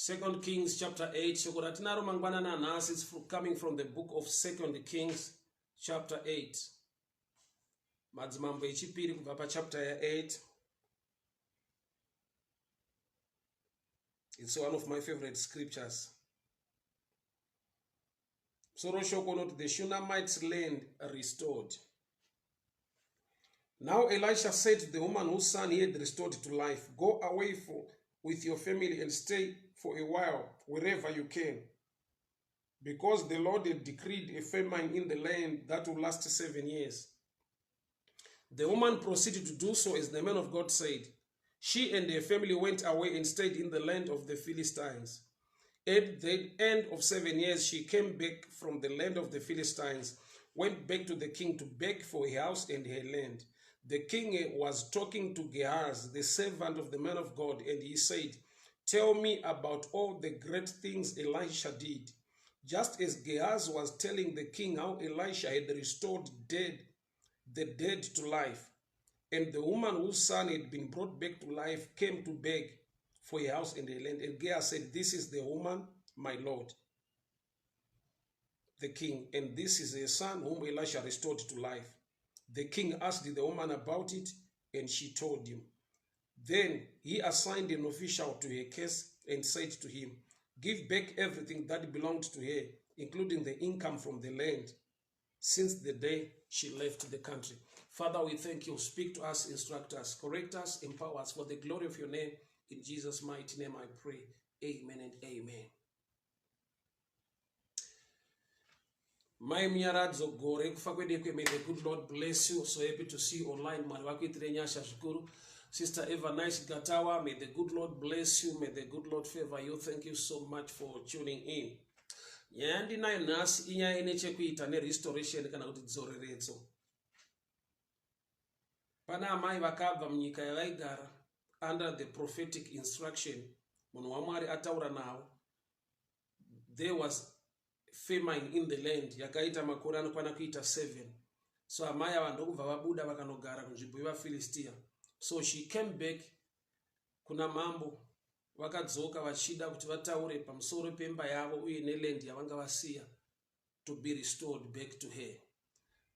Second Kings chapter 8 shoko ratinaro mangwanani anhasi is coming from the book of Second Kings chapter 8. Madzimambo echipiri kubva pachapter ya 8. It's one of my favorite scriptures. Musoro shoko unoti the Shunammite's land restored. Now Elisha said to the woman whose son he had restored to life, Go away for, with your family and stay for a while wherever you can, because the Lord had decreed a famine in the land that will last 7 years. The woman proceeded to do so as the man of God said. She and her family went away and stayed in the land of the Philistines. At the end of 7 years, she came back from the land of the Philistines, went back to the king to beg for her house and her land. The king was talking to Gehazi, the servant of the man of God, and he said, "Tell me about all the great things Elisha did." Just as Gehazi was telling the king how Elisha had restored the dead to life, and the woman whose son had been brought back to life came to beg for a house and a land. And Gehazi said, "This is the woman, my lord, the king, and this is her son whom Elisha restored to life." The king asked the woman about it, and she told him. Then he assigned an official to her case and said to him, "Give back everything that belonged to her, including the income from the land, since the day she left the country." Father, we thank you. Speak to us, instruct us, correct us, empower us for the glory of your name. In Jesus' mighty name I pray. Amen and amen. Mai Munyaradzo Gore kufa kwedekwe, may the good Lord bless you. So happy to see you online. Mwari vakuitire nyasha zvikuru. Sister Eva Nice Gatawa, may the good Lord bless you. May the good Lord favor you. Thank you so much for tuning in. Nyaya yandinayo nhasi inyaya ine chekuita nerestoration kana kuti dzoreredzo. Pana amai vakabva munyika yavaigara under the prophetic instruction, munhu waMwari ataura navo. There was famine in the land yakaita makore anokwana kuita 7. So amai ava ndokubva vabuda vakanogara kunzvimbo yevaFilistia. So she came back kuna mambo, vakadzoka vachida kuti vataure pamusoro pemba yavo uye neland yavanga vasiya to be restored back to her.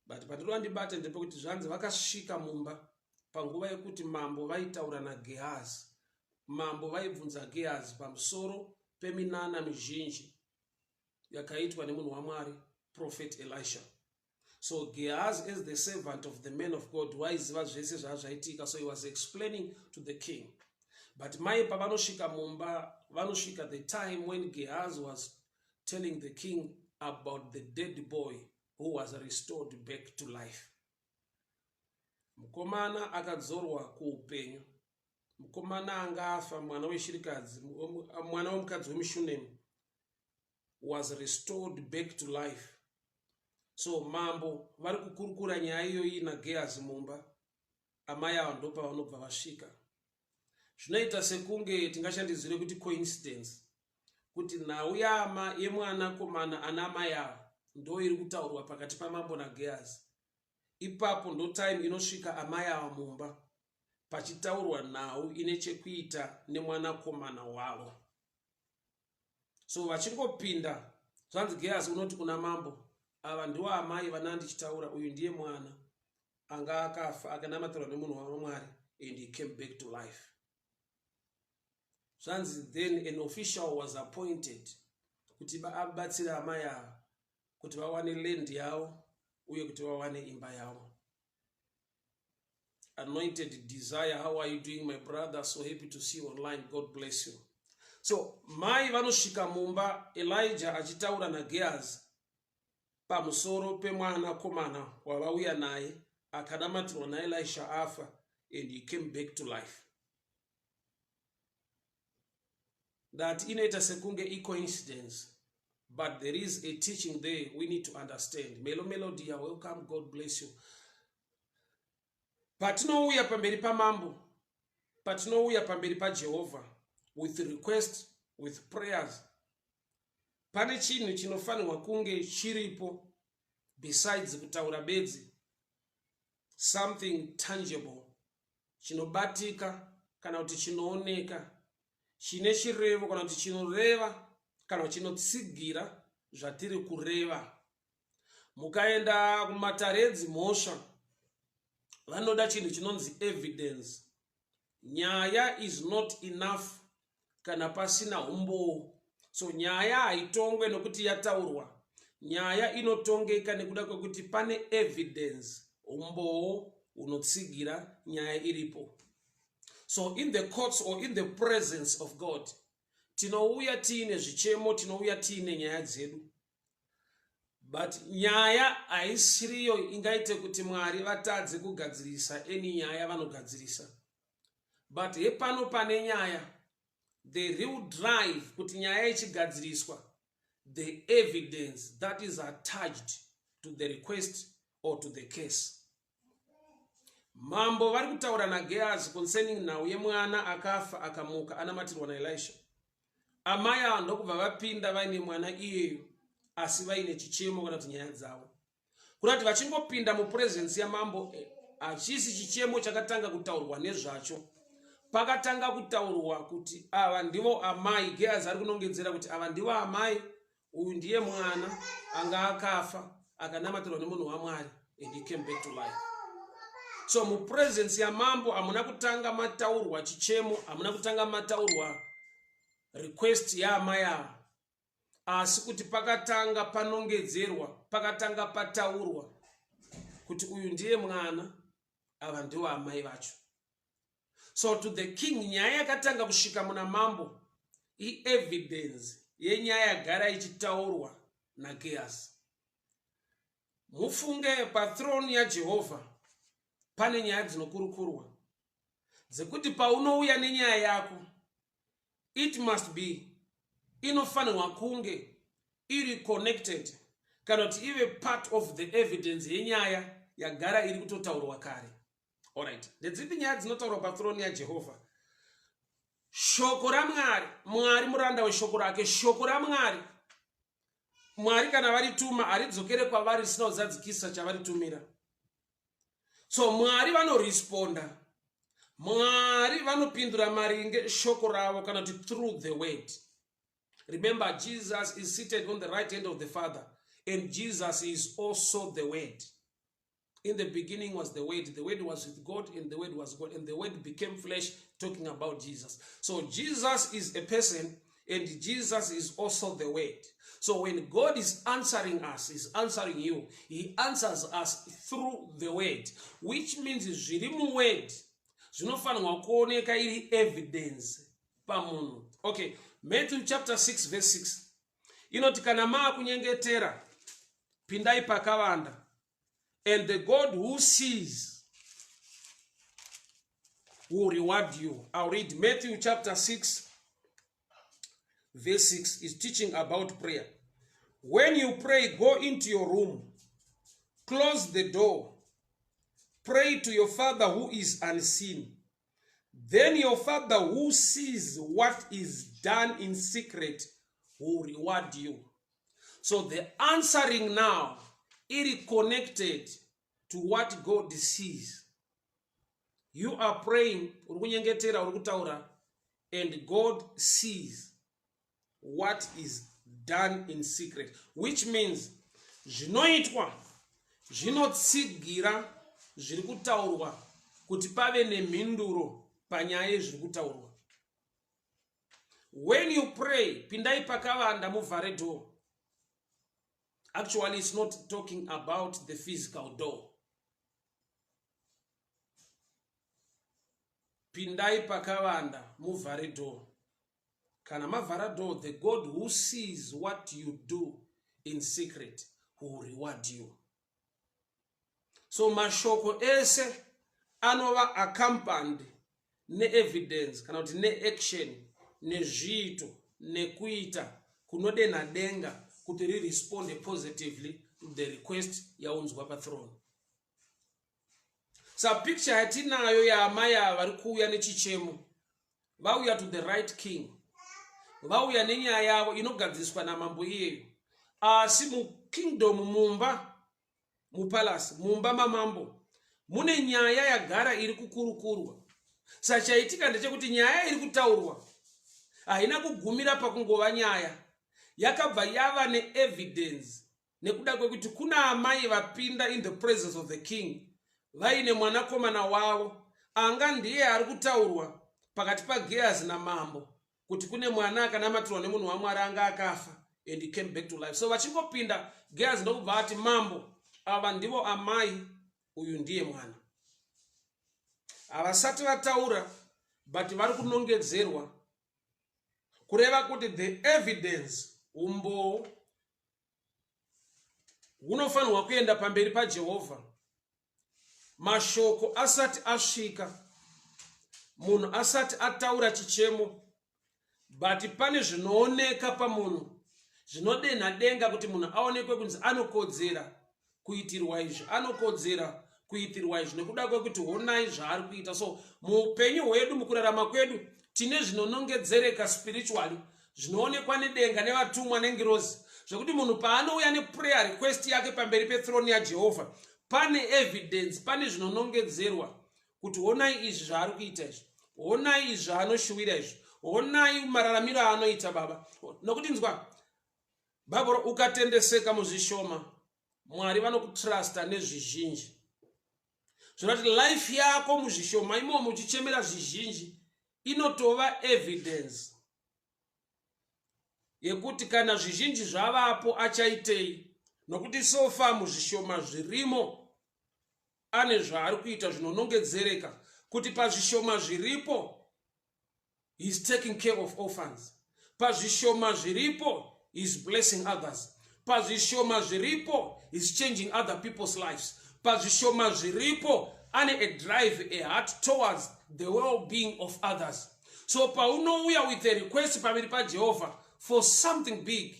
But pandinoda ndibate ndepekuti zvanzi vakasvika mumba panguva yekuti mambo vaitaura naGehazi. Mambo vaibvunza Gehazi pamusoro peminana mizhinji yakaitwa nemunhu waMwari, Prophet Elisha. So Gehazi, as the servant of the man of God, waiziva zvese zvaa zvaitika. So he was explaining to the king. But mai pavanosvika mumba, vanosvika the time when Gehazi was telling the king about the dead boy who was restored back to life. Mukomana akadzorwa kuupenyu, mukomana anga afa, mwana weshirikadzi, mwana wemukadzi wemuShunemi, was restored back to life. So mambo vari kukurukura nyaya iyoyi naGehazi mumba. Amai ava ndopavanobva vasvika. Zvinoita sekunge tingashandizire kuti coincidence, kuti nhau yaama yemwanakomana ana amai ava ndo iri kutaurwa pakati pamambo naGehazi. Ipapo ndo time inosvika amai ava mumba pachitaurwa nhau ine chekuita nemwanakomana wavo. So vachingopinda, zvanzi Gehazi unoti kuna mambo, "Ava ndiwo amai vana ndichitaura. Uyu ndiye mwana anga akafa, akanamatirwa nemunhu waMwari, and he came back to life." Zvanzi then an official was appointed kuti abatsire amai ava kuti vawane land yavo uye kuti vawane imba yavo. Anointed Desire, how are you doing, my brother? So happy to see you online. God bless you. So mai vanosvika mumba Elijah achitaura naGehazi pamusoro pemwanakomana wavauya naye akanamatirwa naElisha afa, and he came back to life. That inoita sekunge icoincidence, but there is a teaching there we need to understand. Melo Melodia, welcome. God bless you. Patinouya pamberi pamambo, patinouya pamberi paJehovha with request, with prayers, pane chinhu chinofanirwa kunge chiripo besides kutaura bedzi, something tangible, chinobatika kana kuti chinooneka. chine chirevo kana kuti chinoreva kana chinotsigira zvatiri kureva. Mukaenda kumatare edzimhosva vanoda chinhu chinonzi evidence. Nyaya is not enough kana pasina umbowo. So nyaya haitongwe nokuti yataurwa. Nyaya inotongeka nekuda kwekuti pane evidence, umbowo hunotsigira nyaya iripo. So in the courts or in the presence of God, tinouya tiine zvichemo, tinouya tiine nyaya dzedu. But nyaya haisiriyo ingaite kuti Mwari vatadze kugadzirisa any nyaya vanogadzirisa. But hepano pane nyaya, the real drive kuti nyaya ichigadziriswa, the evidence that is attached to the request or to the case. Mambo vari kutaura naGehazi concerning nhau yemwana akafa akamuka anamatirwa naElisha. Amai ava ndokubva vapinda vaine mwana iyeyo asi vaine chichemo kana kuti nyaya dzavo. Kuda kuti vachingopinda mupresence yamambo, hachisi chichemo chakatanga kutaurwa nezvacho. Pakatanga kutaurwa kuti ava ndivo amai. Gehazi ari kunongedzera kuti ava ndivo amai, uyu ndiye mwana anga akafa akanamatirwa nemunhu waMwari and he came back to life. So mupresence yamambo hamuna kutanga mataurwa chichemo, hamuna kutanga mataurwa request yaamai ava, asi kuti pakatanga panongedzerwa, pakatanga pataurwa kuti uyu ndiye mwana, ava ndivo amai vacho. So to the king, nyaya yakatanga kusvika muna mambo ievidence yenyaya yagara ichitaurwa naGehazi. Mufunge, pathrone yaJehovha pane nyaya dzinokurukurwa dzekuti paunouya nenyaya yako, it must be, inofanirwa kunge iri connected kana kuti ive part of the evidence yenyaya yagara iri kutotaurwa kare. Alright, ndedzipi nyaya dzinotaurwa pathrone yaJehovha? Shoko raMwari. Mwari muranda weshoko rake. Shoko raMwari, Mwari kana varituma haridzokere kwavari risina kuzadzikisa chavaritumira. So Mwari vanoresponda, Mwari vanopindura maringe shoko ravo kana kuti through the word. Remember, Jesus is seated on the right hand of the Father, and Jesus is also the Word. In the beginning was the Word, the Word was with God, and the Word was God, and the Word became flesh, talking about Jesus. So Jesus is a person, and Jesus is also the Word. So when God is answering us, is answering you, he answers us through the Word, which means zviri muword zvinofanirwa kuoneka iri evidence pamunhu. Okay, Matthew chapter 6 verse 6 inoti, kana maakunyengetera, pindai pakavanda, and the God who sees will reward you. I'll read Matthew chapter 6 verse 6, is teaching about prayer. When you pray, go into your room, close the door, pray to your Father who is unseen. Then your Father who sees what is done in secret will reward you. So the answering now is connected to what God sees. You are praying, uri kunyengetera, uri kutaura, and God sees what is done in secret, which means zvinoitwa zvinotsigira zviri kutaurwa kuti pave nemhinduro panyaya yezviri kutaurwa. When you pray, pindai pakavanda, muvhare door. Actually, it's not talking about the physical door. Pindai pakavanda, muvhare door. Kana mavhara door, the God who sees what you do in secret will reward you. So mashoko ese anova accompanied neevidence kana kuti neaction, nezviito, nekuita kunodenha denga kuti riresponde positively to the request yaunzwa pathrone. Sa picture yatinayo yaamai ava vari kuuya nechichemo, vauya to the right king, vauya nenyaya yavo inogadziriswa namambo iyeyo. Asi mukingdom, mumba, mupalace, mumba mamambo mune nyaya yagara iri kukurukurwa. Sachaitika ndechekuti nyaya iri kutaurwa Haina kugumira pakungova nyaya, yakabva yava neevidence nekuda kwekuti kuna amai vapinda in the presence of the king vaine mwanakomana wavo anga ndiye ari kutaurwa pakati paGehazi namambo kuti kune mwana akanamatirwa nemunhu waMwari anga akafa and he came back to life. So vachingopinda, Gehazi ndokubva ati, "Mambo, ava ndivo amai, uyu ndiye mwana." Havasati vataura, but vari kunongedzerwa, kureva kuti the evidence, umbowo hunofanirwa kuenda pamberi paJehovha mashoko asati asvika, munhu asati ataura chichemo, but pane zvinooneka pamunhu zvinodenha denga kuti munhu aonekwe kunzi anokodzera kuitirwa izvi, anokodzera kuitirwa izvi nekuda kwekuti honai zvaari kuita. So muupenyu hwedu, mukurarama kwedu, tine zvinonongedzereka spiritually zvinoonekwa nedenga, nevatumwa, nengirozi, zvekuti munhu paanouya neprayer request yake pamberi pethrone yaJehovha, pane evidence, pane zvinonongedzerwa kuti honai izvi zvaari kuita izvi, honai izvi zvaanoshuwira izvi, honai mararamiro aanoita, baba. Nokuti nzwa Bhabhuro, ukatendeseka muzvishoma, Mwari vanokutrusta nezvizhinji. Zvinoti life yako muzvishoma imomo uchichemera zvizhinji inotova evidence yekuti kana zvizhinji zvavapo achaitei, nokuti so far muzvishoma zvirimo ane zvaari kuita zvinonongedzereka kuti pazvishoma zviripo he's taking care of orphans, pazvishoma zviripo he's blessing others, pazvishoma zviripo he's changing other people's lives, pazvishoma zviripo ane a drive, a heart towards the well-being of others. So paunouya with a request pamberi paJehovha for something big,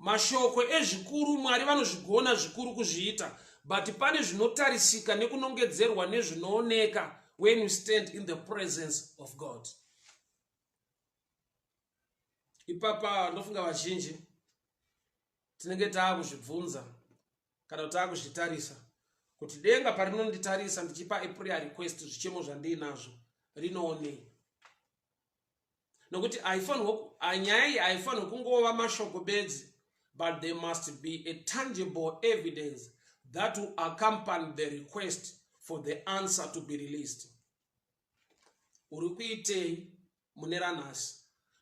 mashoko ezvikuru, Mwari vanozvigona zvikuru kuzviita, but pane zvinotarisika nekunongedzerwa nezvinooneka when you stand in the presence of God. Ipapa ndofunga vazhinji tinenge taakuzvibvunza kana kuti taakuzvitarisa kuti denga parinonditarisa ndichipa a prayer request, zvichemo zvandiinazvo, rinoonei? Nokuti nyaya iyi haifanirwi kungova mashoko bedzi, but there must be a tangible evidence that will accompany the request for the answer to be released. Uri kuitei mune ranhasi?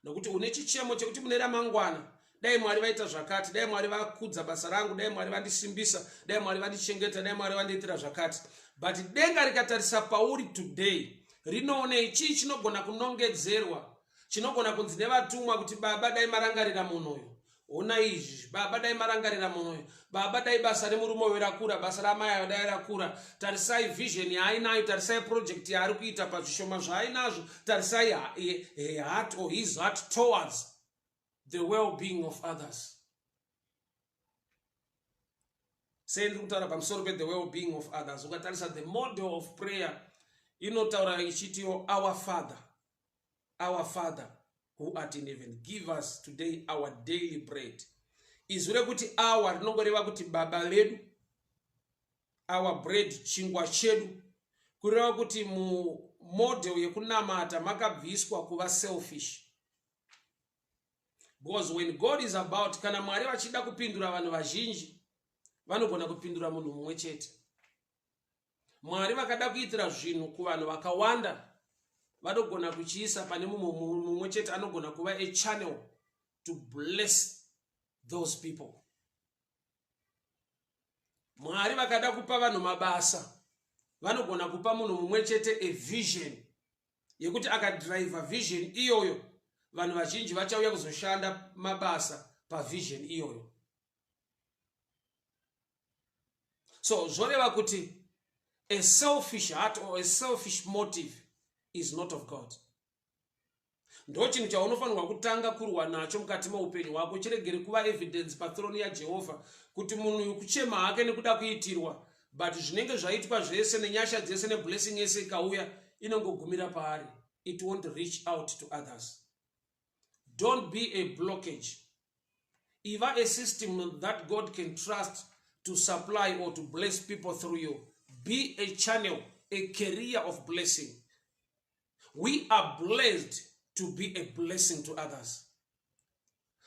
Nokuti une chichemo chekuti mune ramangwana dai Mwari vaita zvakati, dai Mwari vakudza basa rangu, dai Mwari vandisimbisa, dai Mwari vandichengeta, dai Mwari vandiitira zvakati, but denga rikatarisa pauri today rinoonei? Chii chinogona kunongedzerwa, chinogona kunzi nevatumwa kuti, "Baba, dai marangarira munhu uyu, ona izvi. Baba, dai marangarira munhu uyu. Baba, dai basa remurume uyu rakura, basa ramai ayo dai rakura. Tarisai vision yaainayo, tarisai project yaari kuita pazvishoma zvaainazvo, tarisai heart or his heart towards the well-being of others." Sei ndiri kutaura pamusoro pe the well-being of others? Ukatarisa the model of prayer, inotaura ichitiwo, "Our Father, our Father who art in heaven, give us today our daily bread." Izwi rekuti "our" rinongoreva kuti Baba vedu, our bread, chingwa chedu, kureva kuti mumodel yekunamata makabviswa kuva selfish, because when God is about, kana Mwari vachida kupindura vanhu vazhinji, vanogona kupindura munhu mumwe chete. Mwari vakada kuitira zvinhu kuvanhu vakawanda, vanogona kuchiisa pane mumwe mumwe chete anogona kuva a channel to bless those people. Mwari vakada kupa vanhu mabasa, vanogona kupa munhu mumwe chete a vision yekuti akadhiraivha vision iyoyo, vanhu vazhinji vachauya kuzoshanda mabasa pavision iyoyo. So zvoreva kuti a selfish heart or a selfish motive is not of God. Ndo chinhu chaunofanirwa kutanga kurwa nacho mukati meupenyu hwako. Chiregere kuva evidence pathrone yaJehovha kuti munhu uyu kuchema hake nekuda kuitirwa, but zvinenge zvaitwa zvese nenyasha dzese neblessing yese ikauya, inongogumira paari. It won't reach out to others. Don't be a blockage. Iva a system that God can trust to supply or to bless people through you. Be a channel, a carrier of blessing. We are blessed. to be a blessing to others.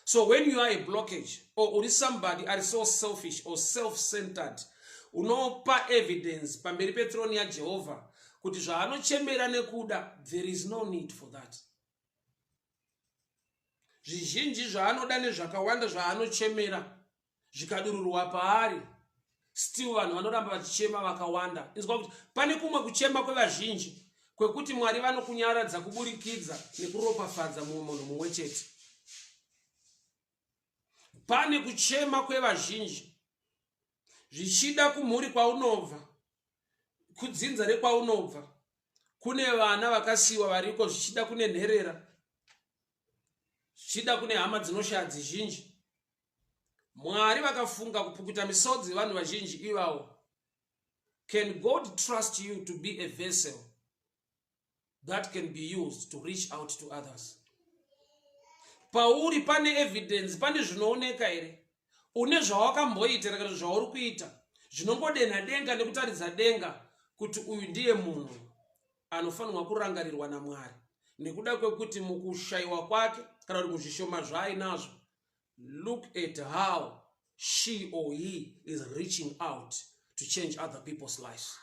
So when you are a blockage or uri somebody ari so selfish or self-centered, unopa evidence pamberi petroni yaJehovha kuti zvaanochemera nekuda, there is no need for that. Zvizhinji zvaanoda nezvakawanda zvaanochemera zvikadururwa paari, still vanhu vanoramba vachichema vakawanda. Inzwa kuti pane kumwe kuchema kwevazhinji kwekuti Mwari vanokunyaradza kuburikidza nekuropafadza mumwe munhu mumwe chete. Pane kuchema kwevazhinji zvichida kumhuri kwaunobva, kudzinza rekwaunobva, kune vana vakasiyiwa variko, zvichida kune nherera, zvichida kune hama dzinoshaya dzizhinji. Mwari vakafunga kupukuta misodzi yevanhu vazhinji ivavo. Can God trust you to be a vessel that can be used to reach out to others? Pauri pane evidence, pane zvinooneka here? Une zvawakamboita kana zvauri kuita zvinongodenha denga nekutaridza denga kuti uyu ndiye munhu anofanirwa kurangarirwa naMwari nekuda kwekuti mukushayiwa kwake kana kuti muzvishoma zvaainazvo, look at how she or he is reaching out to change other people's lives.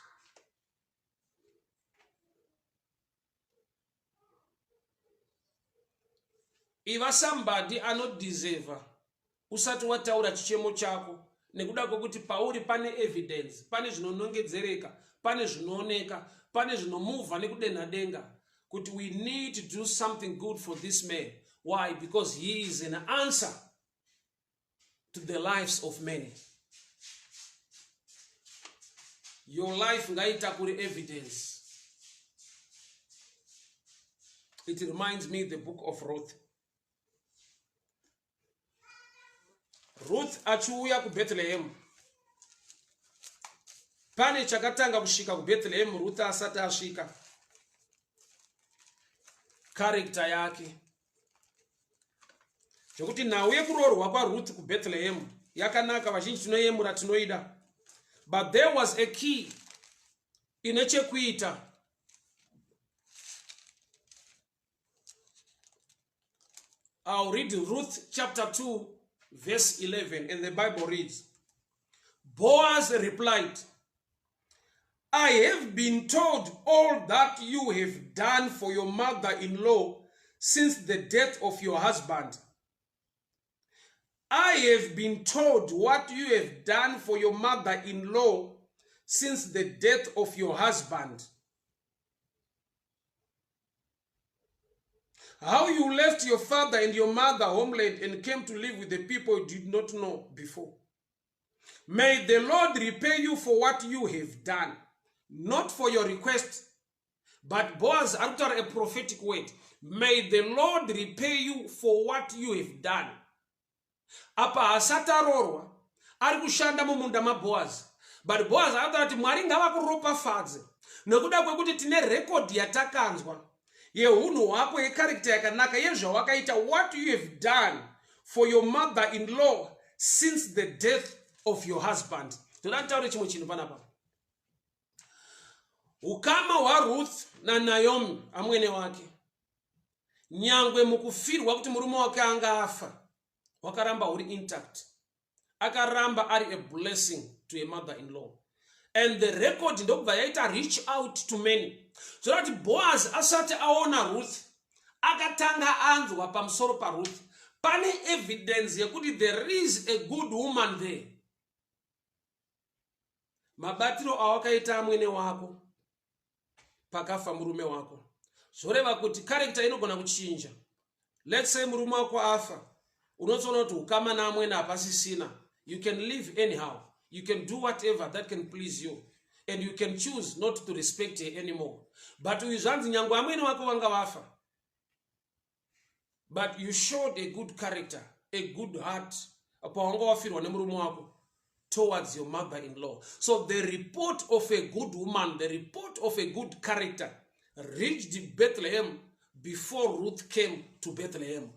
Iva somebody anodeserva usati wataura chichemo chako, nekuda kwekuti pauri pane evidence, pane zvinonongedzereka, pane zvinooneka, pane zvinomuvha nekudenha denga kuti we need to do something good for this man. Why? Because he is an answer to the lives of many. Your life ngaitakure evidence. It reminds me the book of Ruth. Ruth achiuya kuBethlehem, pane chakatanga kusvika kuBethlehem Ruth asati asvika: character yake. Zvekuti nhau yekuroorwa kwaRuth kuBethlehem yakanaka, vazhinji tinoyemura, tinoida, but there was a key ine chekuita. I'll read Ruth chapter 2, verse 11, and the Bible reads, Boaz replied, "I have been told all that you have done for your mother in law since the death of your husband. I have been told what you have done for your mother in law since the death of your husband. How you left your father and your mother homeland and came to live with the people you did not know before. May the Lord repay you for what you have done, not for your request." But Boaz ari kutaura a prophetic word. May the Lord repay you for what you have done. Apa hasati aroorwa, ari kushanda mumunda maBoaz, but Boaz akataura kuti Mwari ngavakuropafadze nekuda kwekuti tine rekodhi yatakanzwa yeunhu hwako, yecharacter yakanaka, yezvawakaita, what you have done for your mother in law since the death of your husband. Toda nditaure chimwe chinhu panapa. Ukama hwaRuth naNaomi, amwene wake, nyangwe mukufirwa kuti murume wake anga afa, hwakaramba huri intact. Akaramba ari a blessing to a mother in law, and the record ndokubva yaita reach out to many. Zvoreva kuti Boaz asati aona Ruth, akatanga anzwa pamusoro paRuth. Pane evidence yekuti there is a good woman there. Mabatiro awakaita amwene wako pakafa murume wako, zvoreva kuti character inogona kuchinja. Let's say murume wako afa, unotsoona kuti ukama naamwene hapasisina. You can live anyhow, you can do whatever that can please you, and you can choose not to respect her anymore. But uyu zvanzi nyange amwene wako vanga vafa, but you showed a good character, a good heart pawanga wafirwa nemurume wako towards your mother-in-law. So the report of a good woman, the report of a good character reached Bethlehem before Ruth came to Bethlehem.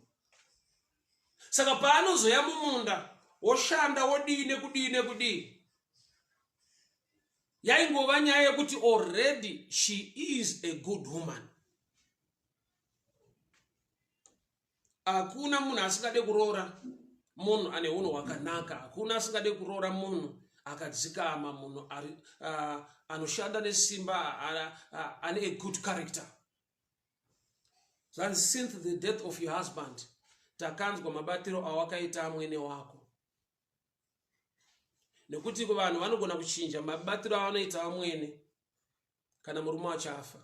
Saka paanozoya mumunda, woshanda, wodii nekudii nekudii, yaingova nyaya yekuti already she is a good woman. Hakuna munhu asingade kuroora munhu ane unhu hwakanaka. Hakuna asingade kuroora munhu akadzikama, munhu ari anoshanda nesimba, ane a good character. Zvanzi, since the death of your husband, takanzwa mabatiro awakaita amwene wako. Nekuti vanhu vanogona kuchinja mabatiro avanoita amwene kana murume wacho afa.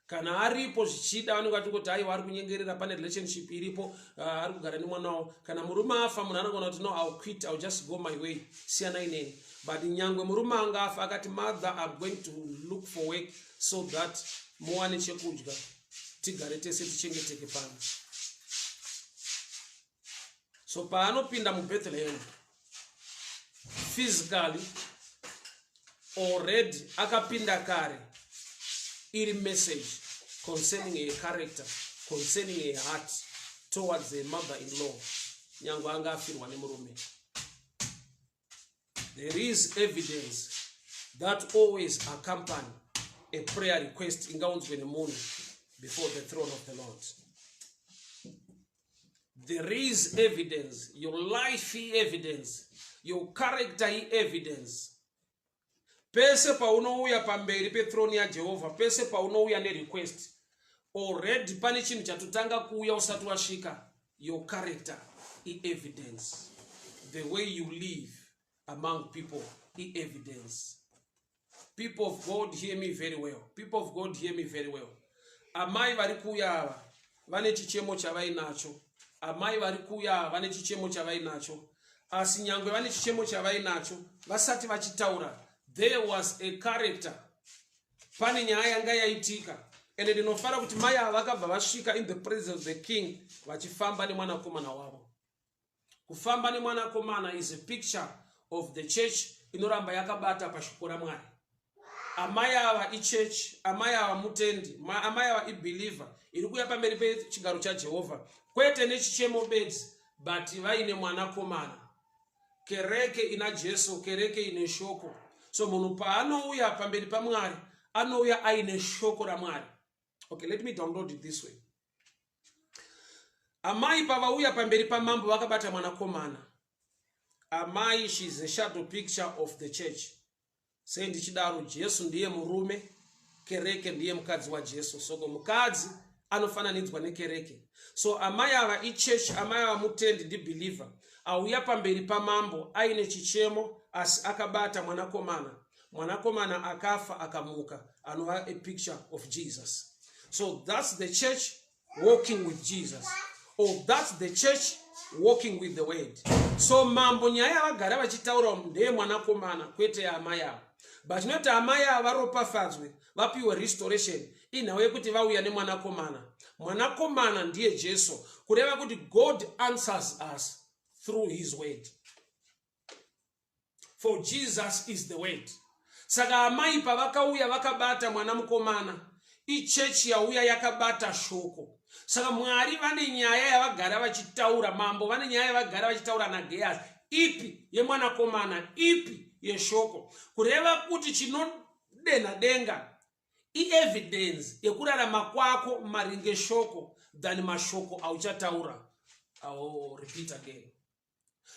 Kana aripo zvichida vanenge vachingoti aiwa, ari kunyengerera, pane relationship iripo, ari kugara nemwana wavo. Kana murume afa, munhu anogona kuti, "No, I'll quit, I'll just go my way, siyanai neni." But nyangwe murume anga afa, akati, "Mother, I'm going to look for work so that muwane chekudya, tigare tese, tichengeteke pano." So paanopinda muBethlehem, physically already akapinda kare iri message concerning a character, concerning a heart towards a mother in law, nyange anga afirwa nemurume. There is evidence that always accompany a prayer request ingaunzwe nemunhu before the throne of the Lord. There is evidence. Your life evidence, your character evidence. Pese paunouya pamberi pethrone yaJehovha, pese paunouya nerequest, already pane chinhu chatotanga kuuya usati wasvika. Your character ievidence. The way you live among people ievidence. People of God, hear me very well. People of God, hear me very well. Amai vari kuuya ava vane chichemo chavainacho. Amai vari kuuya ava vane chichemo chavainacho, asi nyangwe vane chichemo chavainacho, vasati vachitaura, there was a character. Pane nyaya yanga yaitika, ende ndinofara kuti mai ava vakabva vasvika in the presence of the king vachifamba nemwanakomana wavo. Kufamba nemwanakomana is a picture of the church inoramba yakabata pashoko raMwari. Amai ava ichechi, amai ava mutendi, amai ava ibeliever iri kuuya pamberi pechigaro chaJehovha, kwete nechichemo bedzi, but vaine mwanakomana. Kereke ina Jesu, kereke ine shoko. So munhu paanouya pamberi paMwari, anouya aine shoko raMwari. Okay, let me download it this way. Amai pavauya pamberi pamambo vakabata mwanakomana, amai, she's a shadow picture of the church. Sei ndichidaro? Jesu ndiye murume, kereke ndiye mukadzi waJesu. Soko mukadzi anofananidzwa nekereke. So amai ava ichechi, amai ava mutendi, ndibeliever auya pamberi pamambo aine chichemo, asi akabata mwanakomana, mwanakomana akafa akamuka, anova a picture of Jesus. So that's the church walking with Jesus, or that's the church walking with the word. So mambo, nyaya yavagara vachitaura ndeyemwanakomana, kwete yaamai ava. But inoti amai ava varopafadzwe, vapiwe restoration, inhau yekuti vauya nemwanakomana. Mwanakomana ndiye Jesu, kureva kuti God answers us through his word, for Jesus is the word. Saka amai pavakauya vakabata mwana mukomana, ichechi yauya yakabata shoko. Saka Mwari vane nyaya yavagara vachitaura, mambo vane nyaya yavagara vachitaura naGehazi, ipi? Yemwanakomana. Ipi? Yeshoko. Kureva kuti chinodenha denga ievidence yekurarama kwako maringe shoko than mashoko auchataura. I'll repeat again.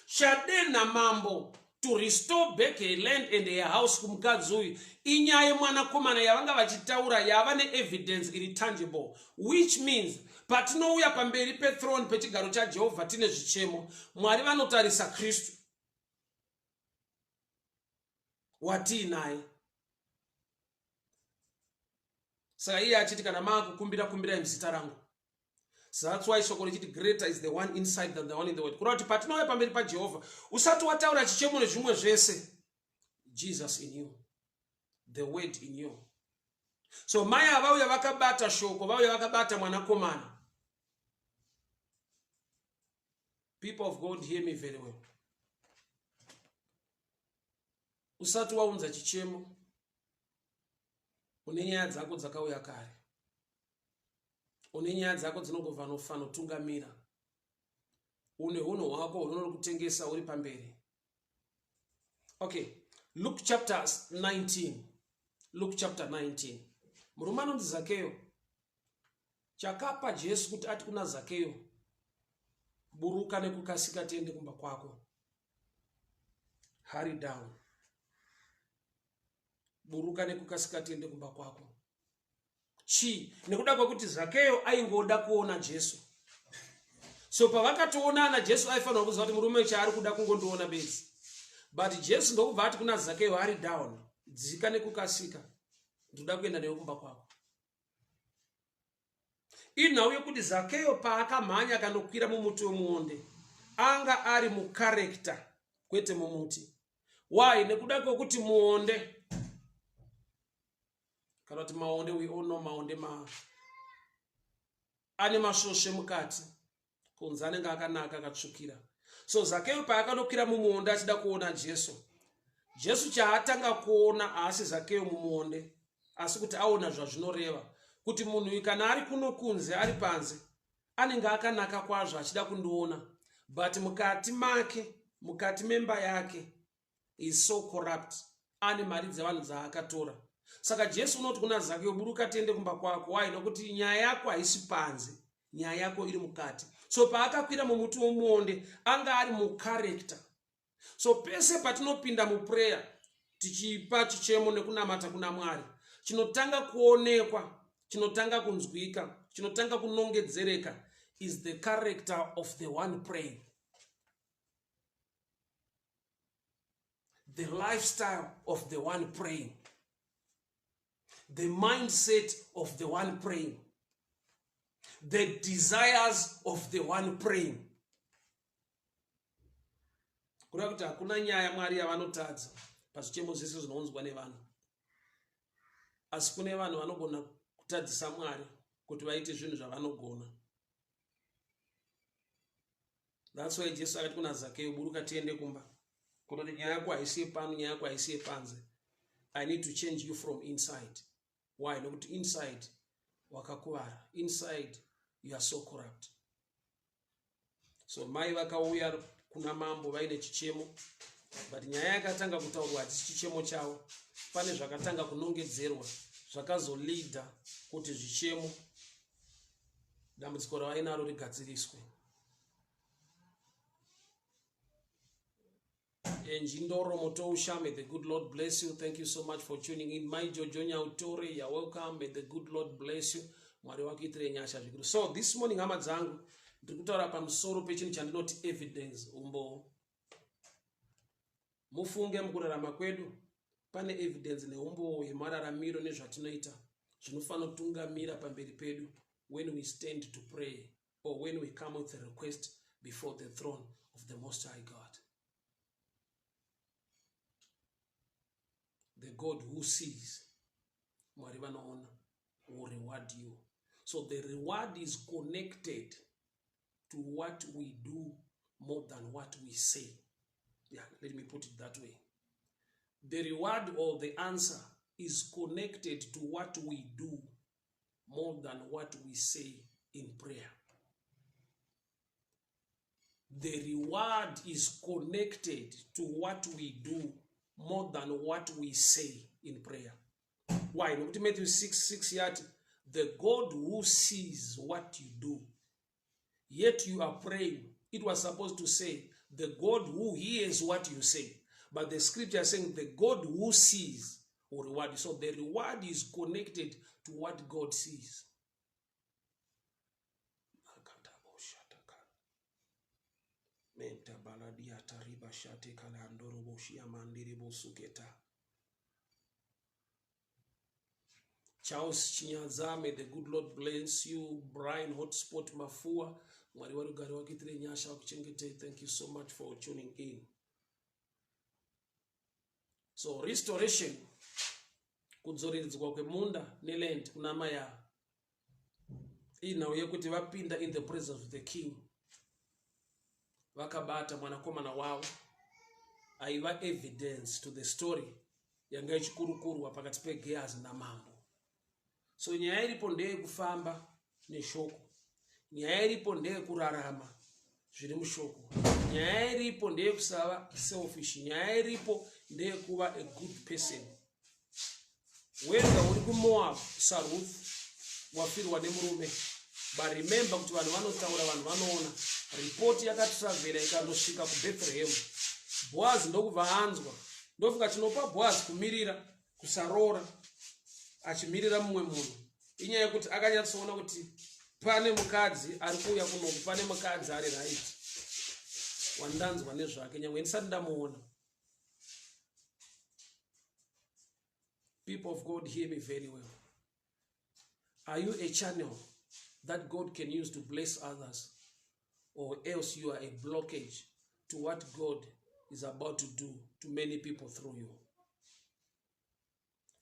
Chadenha mambo to restore back her land and her house kumukadzi uyu inyaya yemwanakomana yavanga vachitaura, yava neevidence iri tangible, which means patinouya pamberi pethrone, pechigaro chaJehovha, tine zvichemo, Mwari vanotarisa Kristu watiinaye. Saka iye achiti, "Kana maakukumbira, kumbirai muzita rangu." That's why shoko richiti, "Greater is the one inside than the one in the world." Kureva kuti patinouya pamberi paJehovha, usati wataura chichemo nezvimwe zvese, Jesus in you, the word in you. So mai avauya vakabata shoko, vauya vakabata mwanakomana. People of God, hear me very well. Usati waunza chichemo, une nyaya dzako dzakauya kare, une nyaya dzako dzinongobva nofanotungamira, une unhu hwako hunonori kutengesa uri pamberi. Okay, Luke chapter 19. Luke chapter 19, murume anonzi Zakeyo. Chakapa Jesu kuti ati kuna Zakeyo Buruka nekukasika tiende kumba kwako. Hurry down. Buruka nekukasika tiende kumba kwako. Chii? Nekuda kwekuti Zakeyo aingoda kuona Jesu. So pavakatoonana Jesu aifanirwa kuziva kuti murume chaari kuda kungondiona bedzi. But Jesu ndokubva ati kuna Zakeyo hurry down. Dzika nekukasika. Ndoda kuenda newe kumba kwako. Inhau yekuti Zakeyo paakamhanya akanokwira mumuti wemuonde anga ari mukarekta kwete mumuti. Why? Nekuda kwekuti muonde kana kuti maonde, we all know maonde ma ane masvosve mukati kunze anenge akanaka akatsvukira. So Zakeyo paakanokwira mumuonde achida kuona Jesu, Jesu chaatanga kuona haasi Zakeyo mumuonde, asi kuti aona zvazvinoreva kuti munhu uyu kana ari kuno kunze ari panze anenge akanaka kwazvo achida kundiona, but mukati make, mukati memba yake is so corrupt, ane mari dzevanhu dzaakatora. Saka Jesu unoti kuna Zakeyo, buruka tiende kumba kwako. Why? Nokuti nyaya yako haisi panze, nyaya yako iri mukati. So paakakwira mumuti womuonde anga ari mukarekta. So pese patinopinda muprayer tichipa chichemo nekunamata kuna Mwari, chinotanga kuonekwa, chinotanga kunzwika, chinotanga kunongedzereka is the character of the one praying, the lifestyle of the one praying, the mindset of the one praying, the desires of the one praying. Kureva kuti hakuna nyaya Mwari yavanotadza pazvichemo zvese zvinounzwa nevanhu, asi kune vanhu vanogona kutadzisa Mwari kuti vaite zvinhu zvavanogona. That's why Jesu akati kuna Zakeyo, buruka tiende kumba. Kutoti nyaya yako haisi yepano, nyaya yako haisi yepanze. I need to change you from inside. Why? Nokuti inside wakakuvara. Inside you are so corrupt. So mai vakauya kuna mambo vaine chichemo, but nyaya yakatanga kutaurwa hatisi chichemo chavo. Pane zvakatanga kunongedzerwa zvakazoleada kuti zvichemo, dambudziko ravainaro rigadziriswe. Enjindoro Motousha, may the good Lord bless you. Thank you so much for tuning in. My Jojo Nyautore, you're welcome. May the good Lord bless you. Mwari wakuitire nyasha zvikuru. So this morning hama dzangu, ndiri kutaura pamusoro pechinhu chandinoti evidence, umbowo. Mufunge mukurarama kwedu pane evidence neumbowo yemararamiro nezvatinoita zvinofanira kutungamira pamberi pedu when we stand to pray or when we come with a request before the throne of the Most High God. The God who sees, Mwari vanoona, will reward you. So the reward is connected to what we do more than what we say. Yeah, let me put it that way. The reward or the answer is connected to what we do more than what we say in prayer. The reward is connected to what we do more than what we say in prayer. Why? Nokuti Matthew 6:6 yati, the God who sees what you do, yet you are praying. It was supposed to say, the God who hears what you say. But the scripture is saying, the God who sees will reward you. So the reward is connected to what God sees. Charles Chinyadza, may the good Lord bless you. Brian Hotspot Mafua, Mwari warugare wakuitire nyasha wakuchengetei. Thank you so much for tuning in. So restoration, kudzoreredzwa kwemunda neland kuna mai ava, inhau yekuti vapinda in the presence of the king vakabata mwanakomana wavo aiva evidence to the story yanga ichikurukurwa pakati peGehazi namambo. So nyaya iripo ndeyekufamba neshoko, nyaya iripo ndeyekurarama zviri mushoko, nyaya iripo ndeyekusava selfish, nyaya iripo ndeyekuva a good person. Whether uri kuMoab saRuth wafirwa nemurume, but remember kuti vanhu vanotaura, vanhu vanoona. Ripoti yakatravhera ikandosvika kuBethlehem. Boazi ndokubva anzwa. Ndofunga chinopa Boazi kumirira kusaroora achimirira mumwe munhu inyaya yekuti akanyatsoona kuti pane mukadzi ari kuuya kunoku, pane mukadzi ari right wandanzwa nezvake nyangwe ndisati ndamuona. People of God, hear me very well. Are you a channel that God can use to bless others, or else you are a blockage to what God is about to do to many people through you?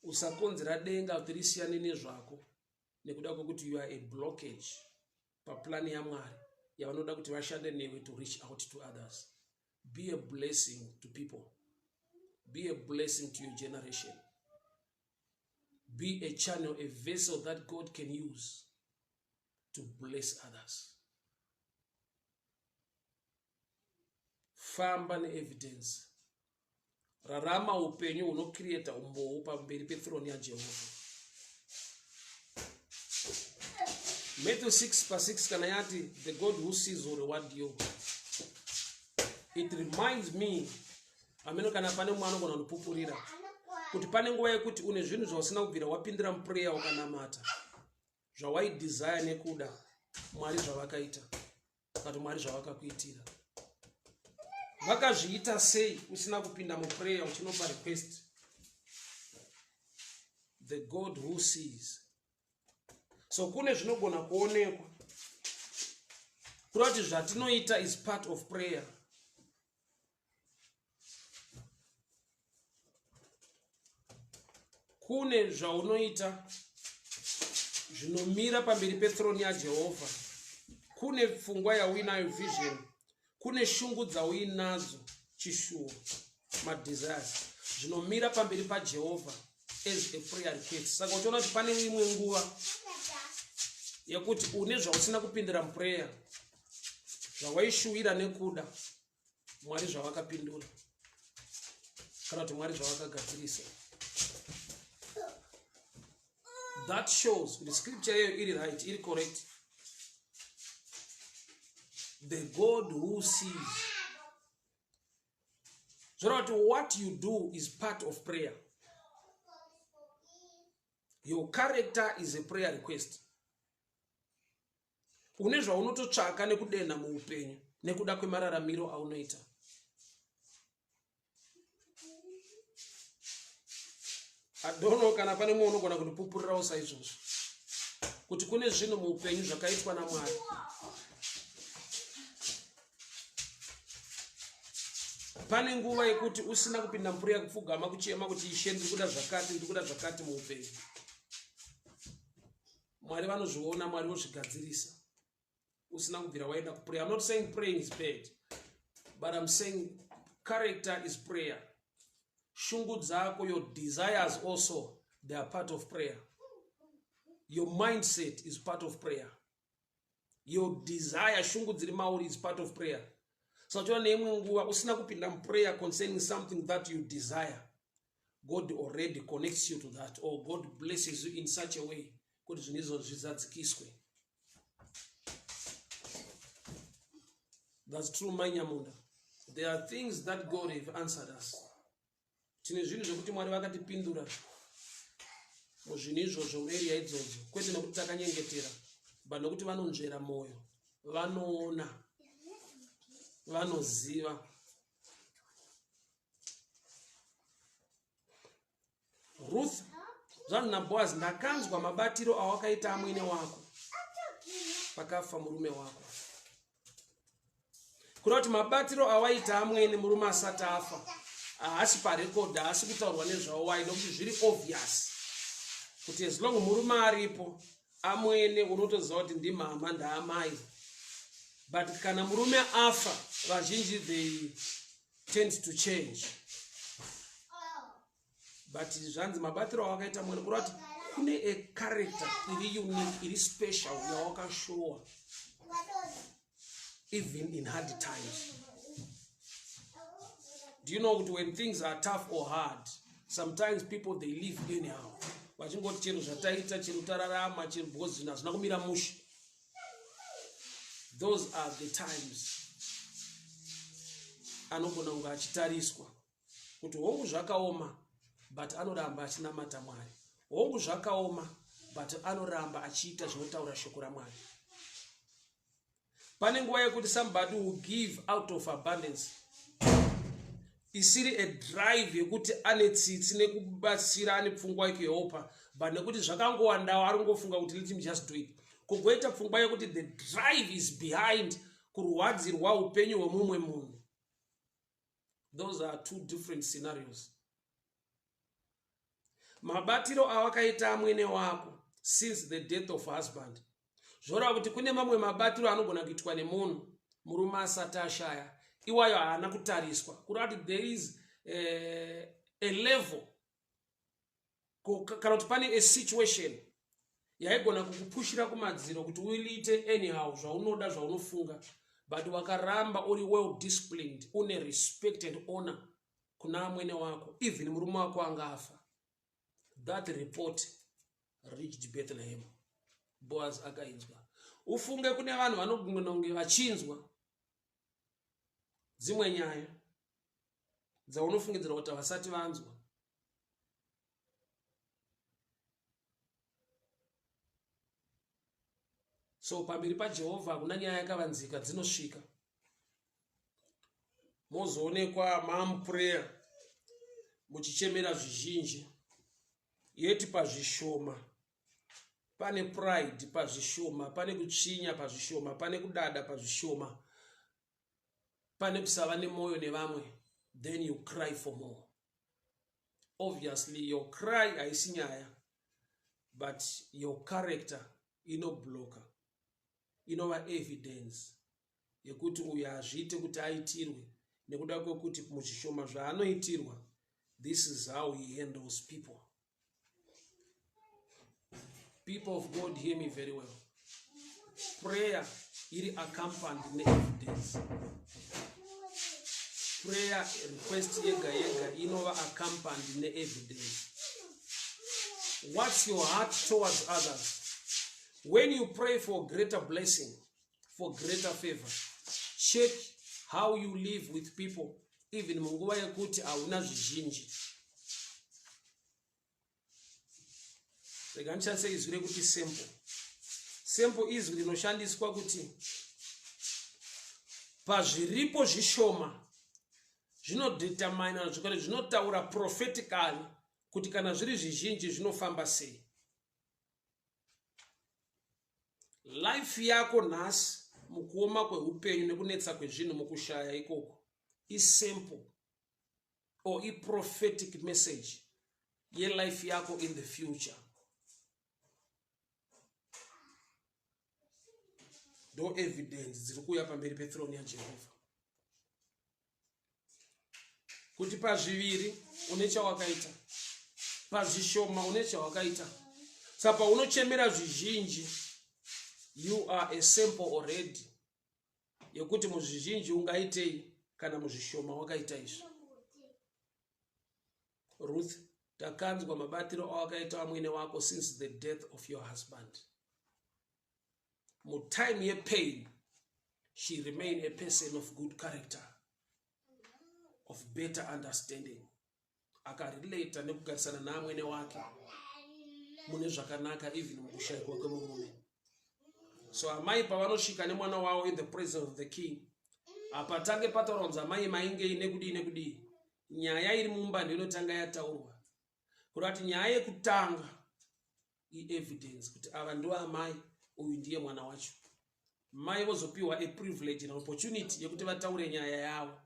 Usakonzera denga kuti risiyane nezvako nekuda kwekuti you are a blockage paplani yaMwari yavanoda kuti vashande newe to reach out to others. Be a blessing to people. Be a blessing to your generation. Be a channel, a vessel that God can use to bless others. Famba neevidence. Rarama upenyu hunocreata umbowo pamberi pethrone yaJehovha. Matthew 6 pa 6 kana yati the God who sees will reward you. It reminds me ameno kana pane mumwe anogona kundipupurira kuti pane nguva yekuti une zvinhu zvausina kubvira wapindira muprayer ukanamata zvawaidesire nekuda Mwari zvavakaita kati Mwari zvavakakuitira vakazviita sei usina kupinda muprayer uchinopa request. The God who sees. So kune zvinogona kuonekwa kureva kuti zvatinoita is part of prayer. Kune zvaunoita zvinomira pamberi pethrone yaJehovha. Kune pfungwa yauinayo, vision. Kune shungu dzauinadzo, chishuwo, madesires zvinomira pamberi paJehovha as a prayer request. Saka uchiona kuti pane imwe nguva yekuti une zvausina kupindira muprayer zvawaishuwira nekuda Mwari zvavakapindura kana kuti Mwari zvavakagadzirisa. That shows kuti scripture iyoyo iri right, iri correct. The God who sees zvoreva kuti what you do is part of prayer. Your character is a prayer request. Une zvaunototsvaka nekudenha muupenyu nekuda kwemararamiro aunoita. Adono kana pane mumwe unogona kundipupurirawo saizvozvo kuti kune zvinhu muupenyu zvakaitwa naMwari. Pane nguva yekuti usina kupinda mupuri yakupfugama kuchema kuti Ishe ndiri kuda zvakati, ndiri kuda zvakati muupenyu. Mwari vanozviona, Mwari vozvigadzirisa usina kubvira waenda kuprayer. I'm not saying praying is bad, but I'm saying character is prayer. Shungu dzako, your desires also, they are part of prayer. Your mindset is part of prayer. Your desire, shungu dziri mauri is part of prayer. So uchiona neimwe nguva usina kupinda muprayer concerning something that you desire, God already connects you to that, or God blesses you in such a way kuti zvinhu izvozvo zvizadzikiswe. That's true, mai Nyamunda. There are things that God have answered us. Tine zvinhu zvekuti Mwari vakatipindura muzvinhu izvozvo, muarea idzodzo, kwete nekuti takanyengetera, but nekuti vanonzvera mwoyo, vanoona, vanoziva. Ruth zvanzi naBoaz, ndakanzwa mabatiro awakaita amwene wako pakafa murume wako. Kureva kuti mabatiro awaita amwene murume asati afa haasi parekodhi, haasi kutaurwa nezvawo. Wai? Nokuti zviri obvious kuti as long murume aripo, amwene unotoziva kuti ndimama, ndaamai. But kana murume afa, vazhinji they tend to change. But zvanzi mabatiro awakaita mwene, kureva kuti kune a character iri unique, iri special yawakashowa even in hard times. Do you know kuti when things are tough or hard, sometimes people, they live anyhow, vachingoti chero zvataita, chero tararama, chero, because zvinhu hazvina kumira mushe. Those are the times anogona kunge achitariswa kuti hongu zvakaoma but anoramba achinamata Mwari. Hongu zvakaoma but anoramba achiita zvinotaura shoko raMwari. Pane nguva yekuti somebody will give out of abundance isiri a drive yekuti ane tsitsi nekubatsira ane pfungwa yekuhelpa but nekuti zvakangowandawo ari kungofunga kuti let him just do it kugoita pfungwa yekuti the drive is behind kurwadzirwa upenyu hwemumwe munhu. Those are two different scenarios. Mabatiro awakaita amwene wako since the death of husband zvoreva kuti kune mamwe mabatiro anogona kuitwa nemunhu murume asati ashaya iwayo haana kutariswa kureva kuti there is a level kana kuti pane a situation yaigona kukupushira kumadziro kuti uliite anyhow zvaunoda zvaunofunga but wakaramba uri well disciplined une respect and honor kuna amwene wako even murume wako anga afa. That report reached Bethlehem. Boaz akainzwa. Ufunge kune vanhu vanogona kunge vachinzwa dzimwe nyaya dzaunofungidzira kuti havasati vanzwa. So pamberi paJehovha hakuna nyaya yakavanzika, dzinosvika. Mozoonekwa mamuprayer muchichemera zvizhinji, yeti pazvishoma pane pride, pazvishoma pane kutsvinya, pazvishoma pane kudada, pazvishoma pane kusava nemwoyo nevamwe. Then you cry for more. Obviously your cry haisi nyaya, but your character inobloka, inova evidence yekuti uyu hazviite kuti aitirwe nekuda kwekuti muzvishoma zvaanoitirwa, this is how he handles people. People of God, hear me very well. Prayer iri accompanied neevidence. Prayer request yega yega inova accompanied neevidence. What's your heart towards others? When you pray for greater blessing, for greater favor, check how you live with people, even munguva yekuti hauna zvizhinji. Rega ndishandise izwi rekuti simple. Simple izwi rinoshandiswa kuti pazviripo zvishoma zvinodetermina zvakare zvinotaura prophetically kuti kana zviri zvizhinji zvinofamba sei. Life yako nhasi mukuoma kweupenyu nekunetsa kwezvinhu mukushaya ikoko isimple or iprophetic message yelife yako in the future. Ndo evidence dziri kuuya pamberi pethrone yaJehovha kuti pazviviri une chawakaita, pazvishoma une chawakaita. Saka paunochemera zvizhinji, you are a sample already yekuti muzvizhinji ungaitei kana muzvishoma wakaita izvi. Ruth, takanzwa mabatiro awakaita amwene wako since the death of your husband. Mutime yepain, she remain a person of good character, of better understanding. Akarelata nekugarisana naamwene wake mune zvakanaka even mukushayikwa kwemurume. So amai pavanosvika nemwana wavo in the presence of the king, hapatange pataurwa kunzi amai maingei nekudii nekudii. Nyaya iri mumba ndinotanga yataurwa, kureva kuti nyaya yekutanga ievidence kuti ava ndivo amai, uyu ndiye mwana wacho. Mai vozopiwa a privilege and opportunity yekuti vataure nyaya yavo,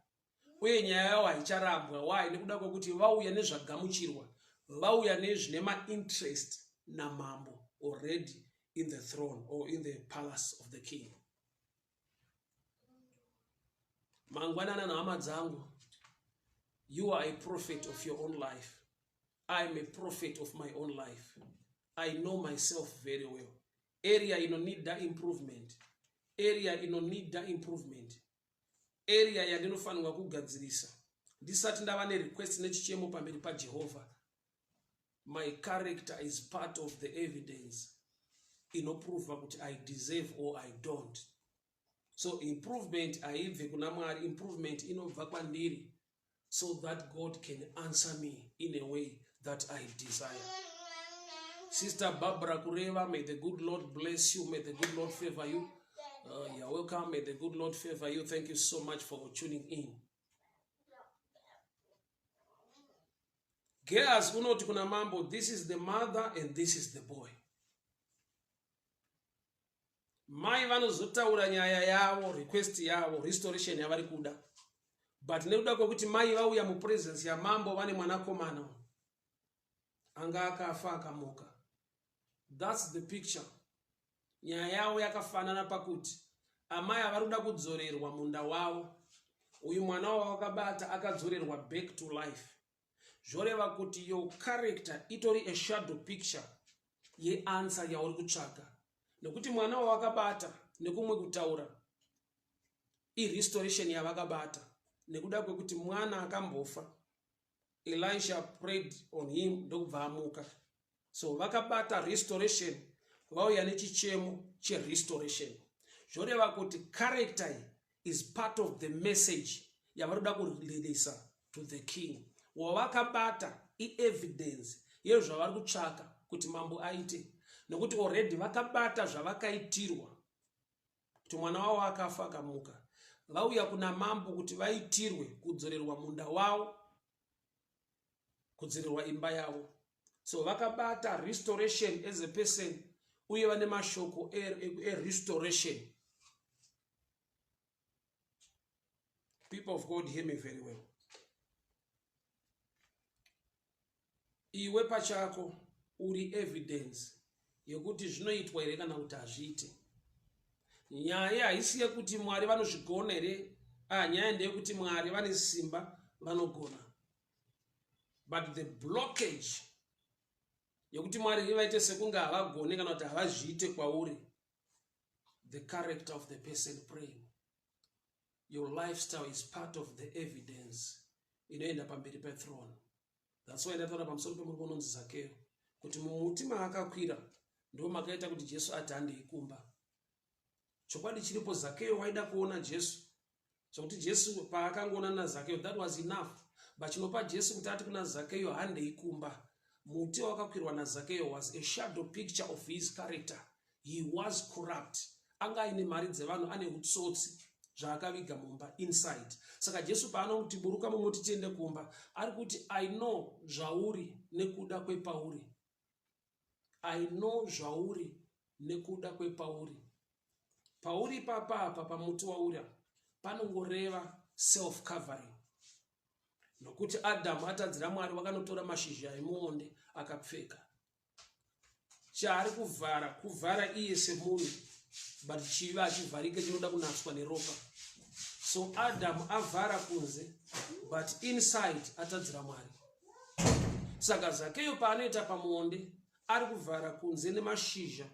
uye nyaya yavo haicharambwa. Why? Nekuda kwekuti vauya nezvagamuchirwa, vauya nezvine mainterest namambo already in the throne or in the palace of the king. Mangwanana nehama dzangu, you are a prophet of your own life. I am a prophet of my own life. I know myself very well. Area inonida improvement, area inonida improvement, area yandinofanirwa kugadzirisa ndisati ndava nerequest nechichemo pamberi paJehovha. My character is part of the evidence inoprova kuti I deserve or I don't. So improvement haibve kuna Mwari, improvement inobva kwandiri so that God can answer me in a way that I desire. Sister Barbara Kureva, may the good Lord bless you. May the good Lord favor you. You're welcome. May the good Lord favor you. Thank you so much for tuning in. Gehazi unoti kuna mambo, this is the mother and this is the boy. Mai vanozotaura nyaya yavo, request yavo, restoration yavari kuda. But nekuda kwekuti mai vauya mupresence yamambo vane mwanakomana anga akafa akamuka. That's the picture. Nyaya yavo yakafanana pakuti amai avari kuda kudzorerwa munda wavo. Uyu mwana wavakabata akadzorerwa back to life. Zvoreva kuti your character itori a shadow picture yeanswer yauri kutsvaka. Nekuti mwana wavakabata nekumwe kutaura irestoration yavakabata nekuda kwekuti mwana akambofa Elisha prayed on him ndokubva amuka. So vakabata restoration vauya nechichemo cherestoration. Zvoreva kuti character is part of the message yavanoda kureleasa to the king. Wavakabata ievidence yezvavari kutsvaka kuti mambo aite nekuti already vakabata zvavakaitirwa kuti mwana wavo akafa akamuka. Vauya kuna mambo kuti vaitirwe kudzorerwa munda wavo, kudzorerwa imba yavo. So vakabata restoration as a person uye vane mashoko erestoration. People of God, hear me very well. Iwe pachako uri evidence yekuti zvinoitwa here kana kuti hazviite. Nyaya haisi yekuti Mwari vanozvigona here. Nyaya ndeyekuti Mwari vane simba, vanogona. But the blockage yekuti Mwari vaite sekunge havagone kana kuti havazviite kwauri, the character of the person praying. Your lifestyle is part of the evidence inoenda pamberi pethrone. That's why ndataura pamusoro pemurume unonzi Zakeo kuti mumuti maakakwira ndo makaita kuti Jesu ati handei kumba. Chokwadi chiripo, Zakeo waida kuona Jesu zvokuti Jesu paakangoona naZakeo that was enough. But chinopa Jesu kuti ati kuna Zakeo handei kumba, muti wakakwirwa naZakeo was a shadow picture of his character. He was corrupt, anga aine mari dzevanhu, ane utsotsi zvaakaviga mumba inside. Saka Jesu paanoti buruka mumuti tiende kumba, ari kuti I know zvauri nekuda kwepauri. I know zvauri nekuda kwepauri. Pauri papapa pamuti wauri panongoreva self covering. Nokuti Adamu atadzira Mwari wakanotora mashizha emuonde akapfeka. Chaari kuvhara kuvhara iye semunhu, but chivi hachivharike, chinoda kunatswa neropa. So Adamu avhara kunze, but inside atadzira Mwari. Saka Zakeyo paanoita pamuonde ari kuvhara kunze nemashizha,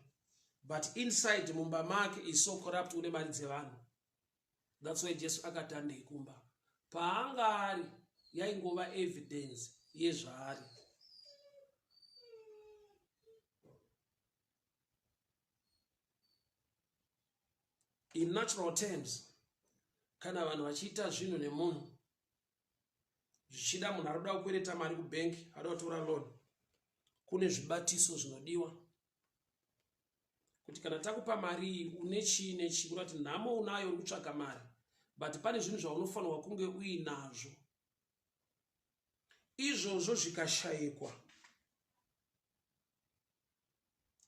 but inside mumba make is so corrupt, une mari dzevanhu. That's why Jesu akati handei kumba. Paanga ari yaingova evidence yezvaari. In natural terms, kana vanhu vachiita zvinhu nemunhu, zvichida munhu ari kuda kukwereta mari kubhenki, ada kutora loan, kune zvibatiso zvinodiwa kuti kana takupa mari iyi une chii nechii, kuda kuti nhamo unayo uri kutsvaga mari, but pane zvinhu zvaunofanirwa kunge uinazvo. Izvozvo zvikashayikwa,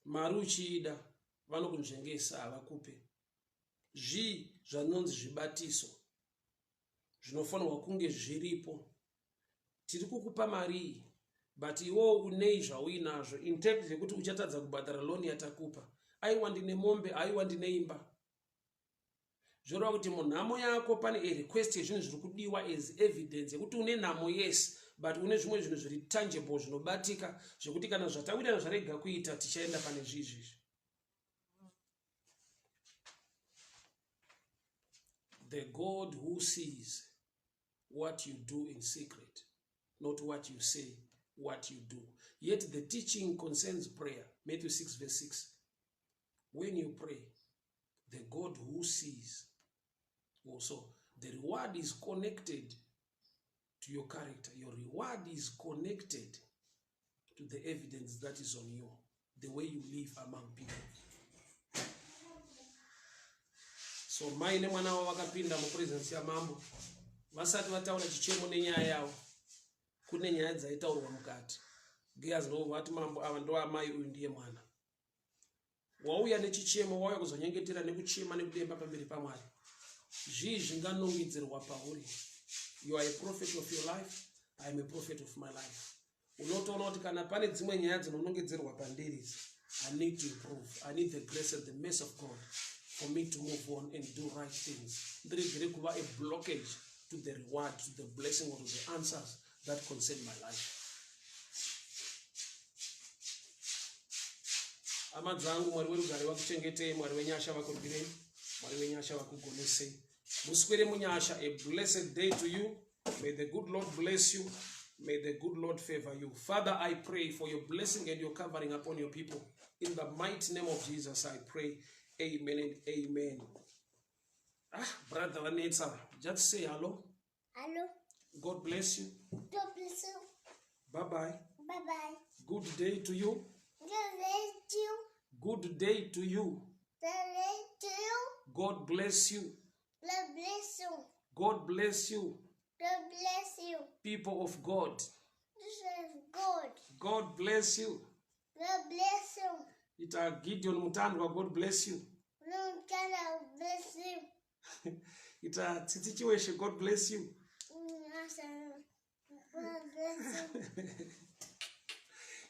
mari uchiida vanokunzvengesa, havakupe. Zvii zvanonzi zvibatiso zvinofanirwa kunge zviripo? Tiri kukupa mari iyi, but iwewo unei zvauinazvo in terms yekuti uchatadza kubhadhara loan yatakupa? Aiwa, ndine mombe, aiwa, ndine imba. Zvoreva kuti munhamo yako pane a request yezvinhu zviri kudiwa as evidence yekuti une nhamo, yes, but une zvimwe zvinhu zviri tangible zvinobatika zvekuti kana zvatawirirana zvarega kuita tichaenda pane zviizvizvi. The God who sees what you do in secret, not what you say, what you do. Yet the teaching concerns prayer. Matthew 6 verse 6. When you pray, the God who sees. So the reward is connected to your character. Your reward is connected to the evidence that is on you, the way you live among people. So mai nemwana wavo vakapinda mupresence yamambo vasati vataura chichemo nenyaya yavo. Kune nyaya dzaitaurwa mukati. Gehazi ndobva vati mambo ava ndoamai uyu ndiye mwana. Wauya nechichemo, wauya kuzonyengetera nekuchema nekudemba pamberi paMwari. Zvii zvinganongedzerwa pauri? You are a prophet of your life, I am a prophet of my life. Unotoona kuti kana pane dzimwe nyaya dzinonongedzerwa pandiri idzi, I need to improve. I need the grace and the mercy of God for me to move on and do right things. Ndiregere kuva a blockage to the reward, to the blessing or to the answers that concern my life. Hama dzangu, Mwari werugare vakuchengetei, Mwari wenyasha vakurwirei, Mwari wenyasha vakugonesei. Muswere munyasha, a blessed day to you. May the good Lord bless you. May the good Lord favor you. Father, I pray for your blessing and your covering upon your people. In the mighty name of Jesus, I pray. Amen and amen. Ah, brother Vanetsa, just say hello. Hello. God bless you. God bless you. Bye-bye. Bye-bye. Good day to you. Good day to you. Good day to you. Good day to you. God bless you. God bless you. God bless you. God bless you. People of God. People of God. God bless you. God bless you. Ita Gideon Mutandwa, God bless you. Mutandwa, bless you. Ita Tsitsi Chiweshe, God bless you. God bless you.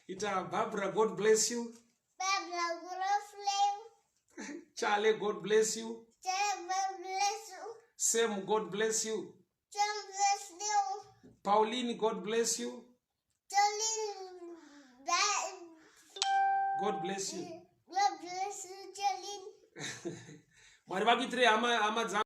Ita Barbara, God bless you. Barbara, God bless you. Charlie, God bless you. Charlie, God bless you. Sam, God bless you. Sam, bless you. Pauline, God bless you. Pauline, God bless you. God bless you, Pauline. Mwari vakuitirei hama dzangu.